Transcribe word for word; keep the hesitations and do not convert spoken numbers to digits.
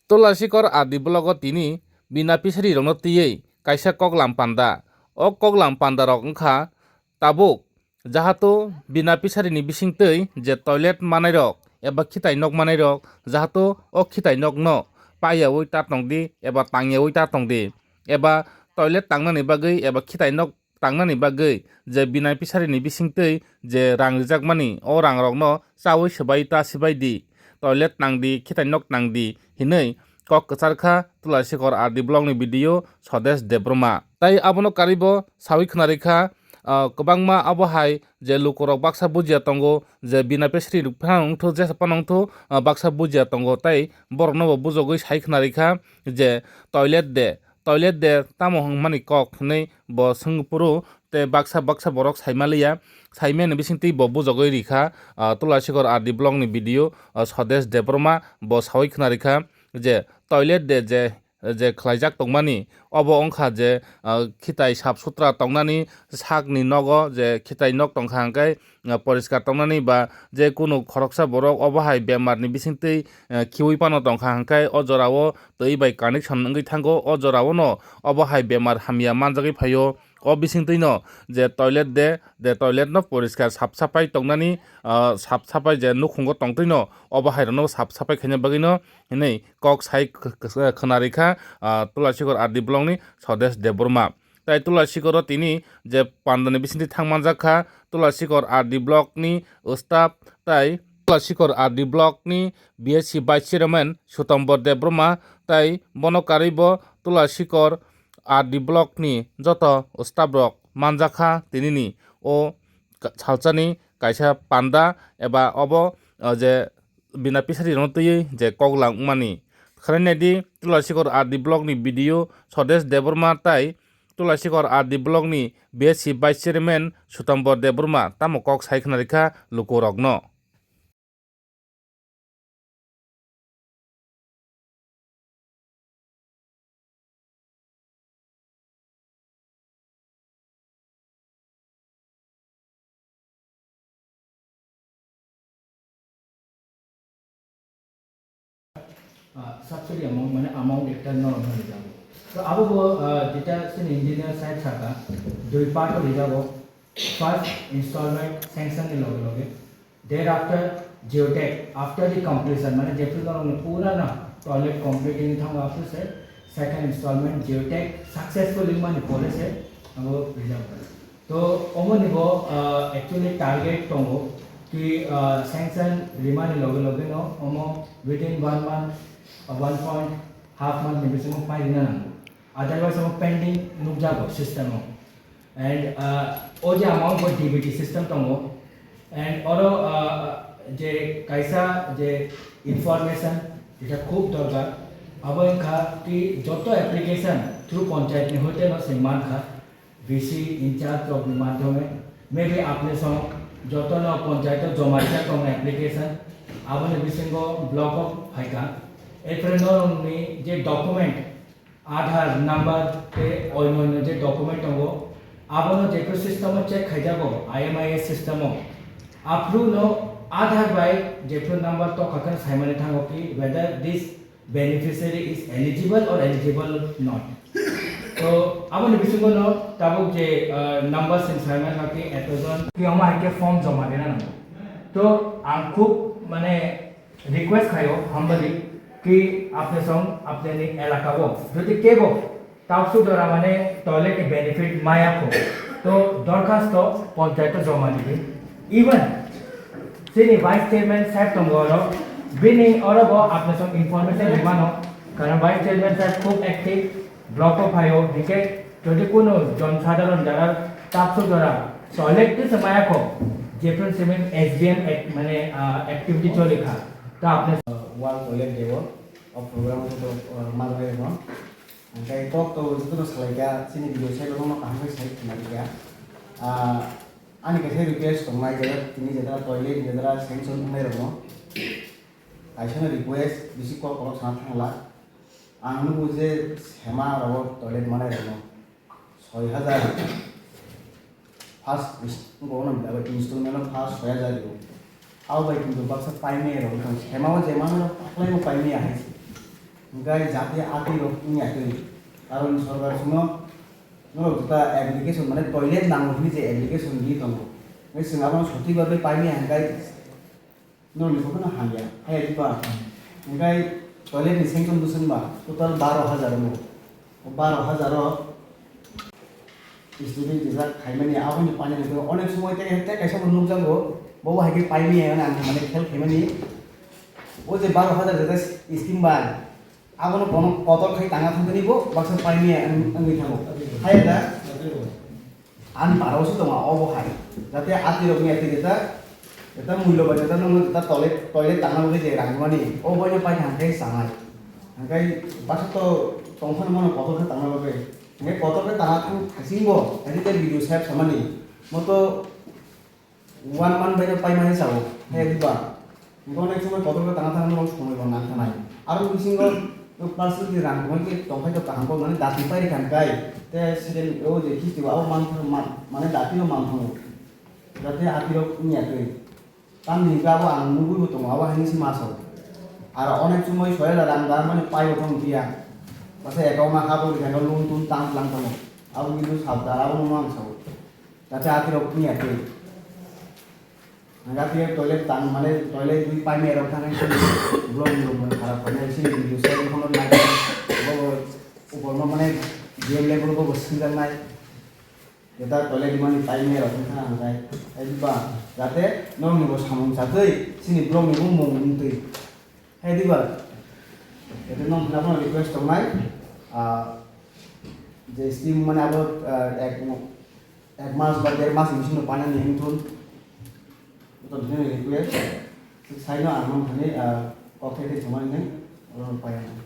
Tulasikor R D block o tini bina pisari rokno twiwi kaisa koklam panda. O koklam panda rok wngkha tabuk jahato bina pisari ni bisingtwi je toilet manai rok eba khitai nok manai rok jahato o khitai nok no paiyawi ta tongdi eba tangyawi ta tongdi eba toilet tangnani bagwi eba khitai nok tangnani bagwi je bina pisari ni bisingtwi je rang rijakmani, o rang rokno chawi swbai ta swbai di, toilet tangdi, khitai nok tangdi hinwi kok kwchar kha Tulasikor R D block ni B D O Swadesh Debbarma. Tai abono karwi bo sawi khwnarwi kha, ah, kwbangma abo hai je lukurok baksa bujiya tongo, je bina pisari rok phano wngthu, jesa phano wngthu, ah, baksa bujiya tongo, tai borokno bo bujogwi sai khwnarwi kha je toilet de, toilet de tamo hwnmani kok hinwi bo swng phuru, tei baksa baksa borok saimaliya, saimani bisingtwi bo bujogwi rikha, ah, Tulasikor R D block ni B D O, ah, Swadesh Debbarma bo sawi khwnarikha je toilet de je, je khlaijak tongmani obo wngkha je, ah, khitai sap sutra tongnani, sakni nogo je khitai nok tongkha hwnkhe, ah, poriskar tongnani ba je kunu khoroksa borok obo hai bemar ni bisingtwi, ah, khiui phano tongkha hwnkhe o jorao twi bai connection wngwi thango, o jorao no obo hai bemar hamya manjagwi phaio. O bisingtwi no je toilet de, de toilet no poriskar sap sapai tongnani, ah, sap sapai je nukhungo tongtwi no obo hai rokno sap sapai khaina bagwi no hinwi kok sai k-, k-, khwnarwi kha, ah, Tulasikor R D block ni Swadesh Debbarma. Tai Tulasikor o tini je pandani bisingtwi thang manjak kha, Tulasikor R D block ni staff tai Tulasikor R D block ni B S C vice chairman Sutombor Debbarma tai bono karwi bo Tulasikor R D block ni joto staff rok manjak kha tinini o ka-, salsani kaisa panda eba obo, o je bina pisari rokno twiwi je kok lang wngmani. Khwlai naidi Tulasikor R D block ni B D O Swadesh Debbarma tai Tulasikor R D block ni B S C vice chairman Sutombor Debbarma tamo kok sai khwnarikha lukurokno. Ah, subsidy amount, mane amount ekta norok no rijago. To abo bo, ah, jeta chini engineer side saka, dui part o rijago. First installment sanction ni loge loge. Thereafter, geotag, after the completion, mane jephru norok ni pura na toilet complete wngwi thango, aphuru se second installment geotag successful wngmani pore se abo rijak. To omoni bo, ah, actually target tongo ki, ah, sanction rimani loge loge no omo within one month, ah, one point half month ni bisingo pai rina nango. Otherwise, omo pending nukjago system o. And, ah, o je amount bo D B T system tongo. And oro, ah, je kaisa je information, jeta khub dorkar, abo wngkha ki joto application through panchayat ni hoite no se mankha, V C in charge rok ni madhyome, maybe apni song joto no panchayat o joma rijak tongnai application, aboni bisingo block o phaikha. Erpore norokni je document, Aadhaar number tei onyo onyo je document tongo, abono jephru system o check khaijago, I M I S system o. Aphuru no Aadhaar bai jephru number tokha khe saimani thango ki whether this beneficiary is eligible or eligible not. To aboni bisingo no tabuk je, ah, number sing saimani khe etojon. Ki omo hai khe form joma rina nango. To ang khub mane request khaio, humbly, ki apni song apni ni elaka o jodi kebo tapsu dora mane toilet ni benefit maya kho, to dorkhasto panchayat o joma ridi. Even chini vice chairman saheb tongo oro, bini oro bo apni song information rimano, karon vice chairman saheb khub active, block o phaio, hinkhe jodi kunu jon sadharon jara tapsu dora toilet tisa maya kho, jephru simi S D M act-, mane, ah, activity choli kha, ta apni wall toilet debo, o program o joto, ah, ma rwbairokno. Hwnkhe kok to jotono salaikha, chini video side o bono kaham khe sai khwnarikha. Ah, ani kaisa request tongnai, jeta tini jeta toilet ni jeta sanction wngnairokno kaisano request, bisi kok kolok sana thangla. Ang nugo je sema rogo toilet manai rokno soi hajar first ins-, bono installment o first soi hajar rwo. Abo bai kintu baksa paimaya rok wngkha, sema o je mano taklaimo paimaya hai se. Hingkai jati ati rok wngya twi. Karon sorkar sino norok jeta application mane toilet nango hwnwi je application di tongo. Hingkai chwng abono sothik bagwi paimaya hingkai norokni kokno hamya. Haya diba? Hingkai toilet ni sanction bwswngba total baro hajar wngo. O baro hajar o student rijak khaimani aboni painani tei onek somoi tei tei kaisa bo nukjago, bobo hai khe paimaya hwnwi ang mane khel khaimani. O je baro hajar jeta scheme bai, abono kono kotor khai tanga thangkani bo baksa paimaya wng-, wngwi thango. Hai da? Ani parao se tongo obo hai. Jate atirokni ati jeta, jeta mullo bai jeta nokno jeta toilet, toilet tangna bagwi je rang mani, obo bai pai thang khe sanai. Hingkai baksa to tongphano mano kotor khe tangna bagwi. Hingke kotor khe tanga thang thaisingo, haikhe tei video save samani. Moto one month bai paimani sao, he diba? Hingke onek somoi kotor khe tanga thang norok somoi bo nang thanai. Aro bisingo nok personally rang tongkhe tongkhe to kaham kok mane dati pai rikha hingkai. Te second o je kisti bo abo man, man, mane dati no man thango. Jate atirok wngya twi. Tamni hwnba abo ang nugwi bo tongo, abo haini se maso. Aro onek chumui soyla rang da mani pai bo thang phiya. Masa account na habo rikha no loan tun tam lang tongo. Abo kintu sabdar abo no ang sao. Jate atirok phiya twi. Ang jate toilet tang mane toilet dui pai me rok thang sini. Blong blong mane kharap khaina sini video share kono nai. Bo upor ma mane game level bo single nai. Jeta toilet mani time rok wngkha ang kai. Ai ba, jate norokni bo samung chatwi, chini borokni bo mung wngtwi. Hai diba? Jate nong khna bono request tongnai, ah, je scheme mane abo, ah, ek, ek mas ba der mas ni bisingo painani wngthun. Joto bini request, saino ang nong thani, ah, kok thai thai samani nai, oro painani.